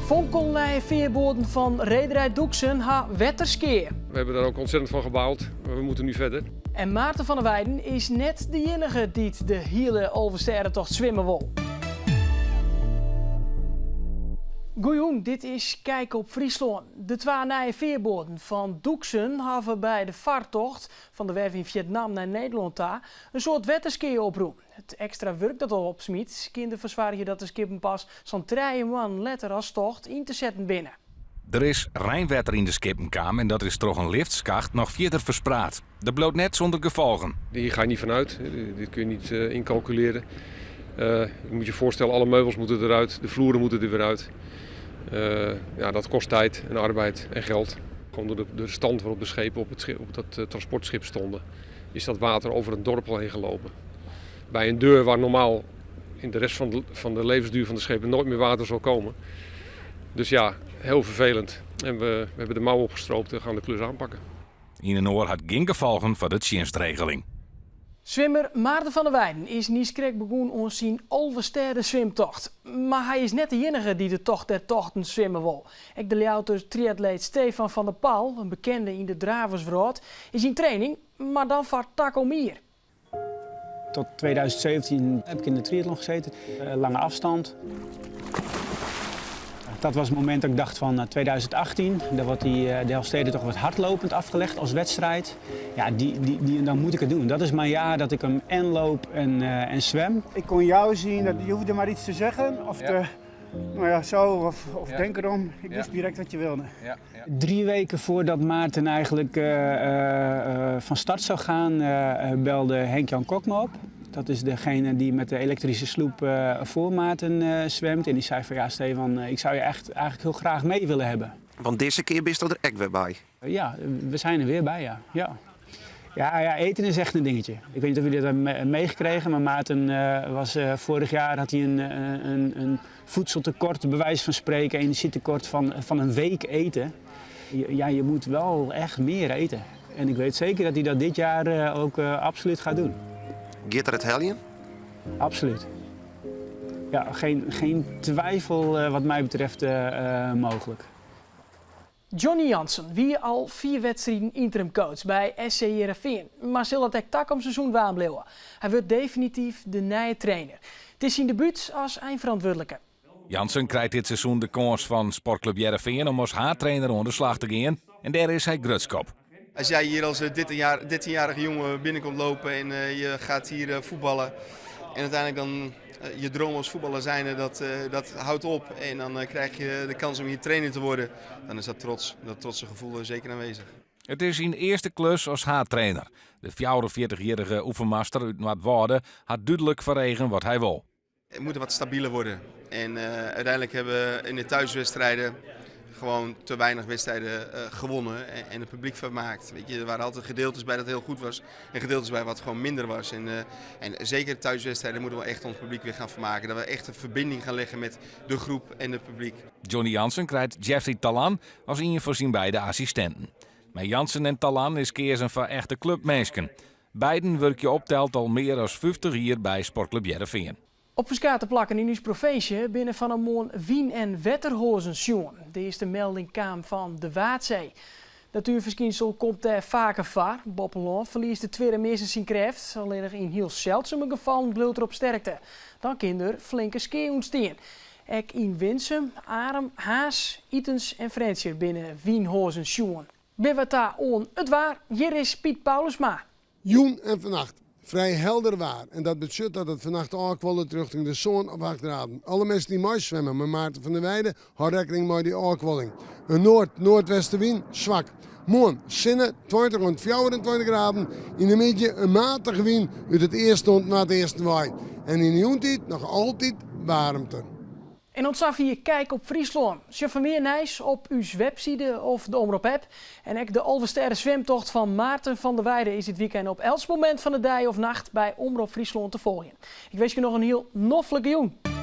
Fonkelnije fearboaten fan Rederij Doeksen ha wetterskea. We hebben daar ook ontzettend van gebaald, maar we moeten nu verder. En Maarten van der Weijden is net de iennige dy't de hiele Alvestêdetocht swimme wol. Goejûn, dit is Kijk op Fryslân. De twa nije fearboaten fan Doeksen hawwe by de fartocht fan de werf yn Fjetnam nei Nederlân ta in soad wetterskea oprûn. It ekstra wurk dat dat opsmyt, kin derfoar soargje dat de skippen pas sa'n trije moannen letter as tocht yn te setten binne. Der is reinwetter yn de skippen kaam en dat is troch in liftskacht noch fierder ferspraat. Dat bliuwt net sûnder gefolgen. Hier ga je niet vanuit, dit kun je niet incalculeren. Je moet je voorstellen, alle meubels moeten eruit, de vloeren moeten er weer uit. Ja, dat kost tijd en arbeid en geld. Gewoon door de stand waarop de schepen op, het schip, op dat transportschip stonden, is dat water over een dorp al heen gelopen. Bij een deur waar normaal in de rest van de levensduur van de schepen nooit meer water zal komen. Dus ja, heel vervelend. En we hebben de mouwen opgestroopt en gaan de klus aanpakken. Ien en oar hat gjin gefolgen foar de tsjinstregeling. Swimmer Maarten van der Weijden is niiskrekt begûn oan syn Alvestêdeswimtocht. Mar hy is net de iennige dy't de Tocht der Tochten swimme wol. Ek de Ljouwerter triatleet Stefan van der Pal, in bekende yn de draverswrâld, is yn training, mar dan foar takom jier. Tot 2017 heb ik in de triathlon gezeten, lange afstand. Dat was het moment dat ik dacht van 2018, dan wordt die, de Elfstedentocht wat hardlopend afgelegd als wedstrijd. Ja, die, die, die, dan moet ik het doen. Dat is mijn jaar dat ik hem en loop en zwem. Ik kon jou zien, dat, je hoefde maar iets te zeggen of te, nou ja, zo, of denk erom. Ik wist direct wat je wilde. Ja, 3 weken voordat Maarten eigenlijk van start zou gaan, belde Henk-Jan Kok me op. Dat is degene die met de elektrische sloep voor Maarten zwemt. En die zei van ja Stefan, ik zou je echt eigenlijk heel graag mee willen hebben. Want dizze kear bisto der ek wer by. Ja, we zijn er weer bij, ja. Ja. Ja, ja, eten is echt een dingetje. Ik weet niet of jullie dat hebben meegekregen, maar Maarten was vorig jaar had hij een voedseltekort, bij wijze van spreken, energietekort van een week eten. Ja, je moet wel echt meer eten. En ik weet zeker dat hij dat dit jaar ook absoluut gaat doen. Giet er it heljen? Absoluut. Ja, geen twijfel wat mij betreft mogelijk. Johnny Jansen wie al 4 wedstriden interimcoach by SC Hearrenfean, mar sil dat ek takom seizoen dwaan bliuwe. Hy wurdt definityf de nije trainer. It is syn debút as einferantwurdlike. Jansen krijt dit seizoen de kâns fan Sportklup Hearrenfean om as haadtrainer oan de slach te gean en dêr is hy grutsk op. Als jij hier als 13-jarige jongen binnenkomt lopen en je gaat hier voetballen en uiteindelijk dan je droom als voetballer zijnde, dat houdt op en dan krijg je de kans om hier trainer te worden, dan is dat trots, dat trotse gevoel zeker aanwezig. It is syn earste klus as haadtrainer. De 44-jierrige oefenmaster út Noardwâlde hat dúdlik foar eagen wat hy wol. Het moet wat stabieler worden. En uiteindelijk hebben we in de thuiswedstrijden gewoon te weinig wedstrijden gewonnen en het publiek vermaakt. Weet je, er waren altijd gedeeltes bij dat heel goed was en gedeeltes bij wat gewoon minder was. En zeker thuiswedstrijden moeten we echt ons publiek weer gaan vermaken. Dat we echt een verbinding gaan leggen met de groep en het publiek. Johnny Jansen krijt Jeffrey Talan as ien fan syn beide assistinten. Mei Jansen en Talan is keazen foar echte klupminsken. Beiden wurkje opteld al mear as 50 jier by Sportklup Hearrenfean. Op ferskate plakken yn ús provinsje binne fan 'e moarn wyn- en wetterhoazen sjoen. De earste melding kaam fan de Waadsee. Natuerferskynsel komt dêr faker foar. Boppe lân ferliest de twirre meastens syn krêft. Allinnich yn hiel seldsume gefallen bliuwt er op sterkte. Dan kin der flinke skea ûntstean. Ek yn Winsum, Arum, Harns, Itens en Frjentsjer binne wynhoazen sjoen. Binne we ta oan it waar. Hjir is Piet Paulusma. Jûn en fannacht frij helder waar en dat betsjut dat it fannacht ôfkuollet rjochting de sân of acht graden. Alle minsken dy't meiswimme mei Maarten van der Weijden, hâld rekkening mei dy ôfkuolling. In noard-noardwestewyn, swak. Moarn sinne, 20 oant 24 graden. Yn de middei in matige wyn út it easten oant noardeasten wei. En yn de jûntiid noch altyd waarmte. En oant safier Kijk op Fryslân. Sjoch foar mear nijs op ús webside of de Omrop app. En ek de Alvestêdeswimtocht fan Maarten van der Weijden is dit wykein op elts momint fan de dei of nacht by Omrop Fryslân te folgjen. Ik winskje noch in hiel noflike jûn.